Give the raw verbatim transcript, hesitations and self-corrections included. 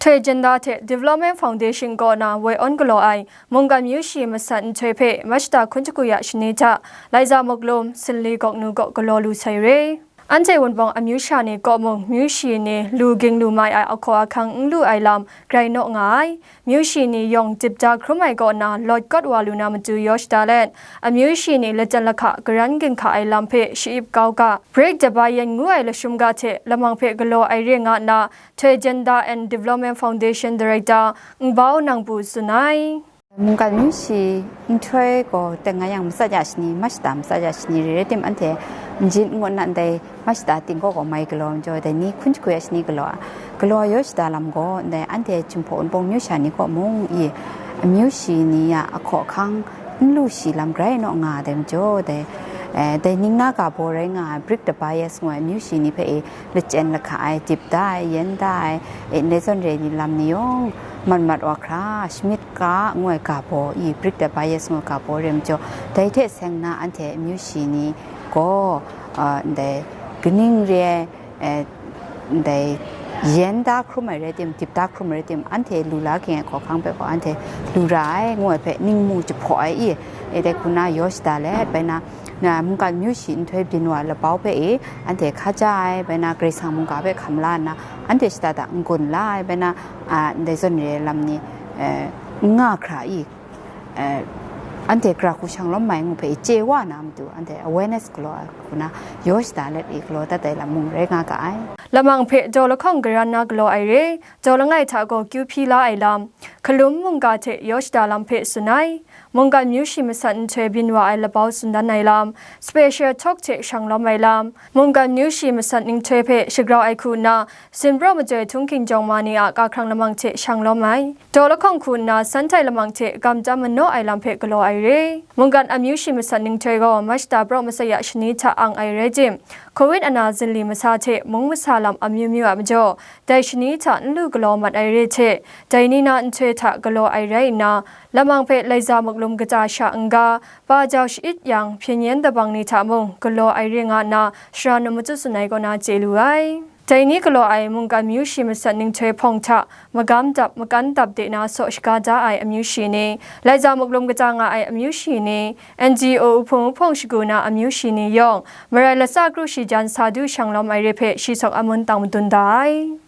Htoi Jenda hte Development Foundation kaw na woi awn galaw ai mungkan myu shi masat nhtoi hpe Mashta hkun shagu ya shani hta Laiza Muklum, Sinli Gawknu kaw galaw lu sai re. Anhte Wunpawng amyu sha ni kaw mung myu shi ni lu ging lu mai ai ahkaw ahkang n lu ai lam grai naw nga ai. Myu shi ni yawng dip da hkrum ai kaw na lawt kawt wa lu na matu yaw shada let, amyu shi ni latan lahka karan ginhka ai lam hpe sha-ip kau ga, Break the Bias ngu ai lashum ga hte lamang hpe galaw ai re nga nna, Htoi Jenda and Development Foundation Director Ngbau Nangpu tsun ai. Mungkan myu shi nhtoi gaw teng nga yang matsat ya shani, mashta matsat ya shani re rai tim, anhte njin ngut na ndai mashta ting kaw gaw mai galaw majaw, dai ni hkun shagu ya shani galaw a, galaw yaw shada lam gaw, ndai anhte Jinghpaw Wunpawng myu sha ni kaw mung i, amyu shi ni a ahkaw ahkang n lu shi lam grai naw nga ai dai majaw, dai, eh, dai ning na ga baw rai nga ai, Break the Bias ngu ai amyu shi ni hpe i, lachyen lahka ai, dip da ai, yen da ai, e, ndai zawn re ni lam ni yawng mat mat wa hkra, Schmidt ga ngu ai ga baw i, Break the Bias ngu ai ga baw re majaw, dai hte seng na anhte amyu shi ni gaw, a, ndai kaning re ai, e, ndai yen da hkrum ai rai tim, dip da hkrum ai rai tim, anhte lu la ging ai hkawhkang hpe gaw anhte lu ra ai, ngu ai hpe ningmu jahpaw ai i, e, dai hku na yaw shada let, bai na, na mungkan myu shi nhtoi byin wa ai labau hpe i, anhte hkaja ai, bai na Karai Kasang mungga hpe hkam la nna, anhte shada da n-gun la ai, bai na, a, ndai zawn re ai lam ni, e, n nga hkra i, e, anhte gara hku shang lawm mai ngu hpe i chye wa na matu, anhte awareness galaw ai hku na yaw shada let i galaw dat ai lam mung rai nga ga ai. Lamang hpe daw lahkawng karan na galaw ai re, daw langai hta gaw kyu hpyi la ai lam, hkalum mungga hte yaw shada lam hpe tsun ai. Mungkan myu shi masat nhtoi byin wa ai labau tsun dan ai lam, special talk hte shang lawm ai lam, mungkan myu shi masat nhtoi hpe shagrau ai hku nna, Sinpraw Majoi Htunghking Jawng Ma ni a kahkrang lamang hte shang lawm ai. Daw lahkawng hku nna, san tai lamang hte gamtam manaw ai lam hpe galaw ai re. Mungkan amyu shi masat nhtoi gaw, Mashta praw masat ya shani hta ang ai rai tim, Covid ana zinli masa hte mung masa lam amyu myu a majaw, dai shani hta n lu galaw mat ai re hte, dai ni na nhtoi hta galaw ai rai nna, lamang hpe Laiza Muklum kata sha n-ga, ba jau sha-it yang, hpyen yen dabang ni hta mung galaw ai re nga nna, shara num matut tsun ai kaw na chye lu ai. Dai ni galaw ai mungkan myu shi masat nhtoi hpawng hta magam dap, makan dap de na saw shaga da ai amyu shi ni, Laiza Muklum kata nga ai amyu shi ni, N G O uhpung uhpawng shagu na amyu shi ni yawng, marai latsa kru shi jan sa du shang lawm ai re hpe shi sawk amun tang madun da ai.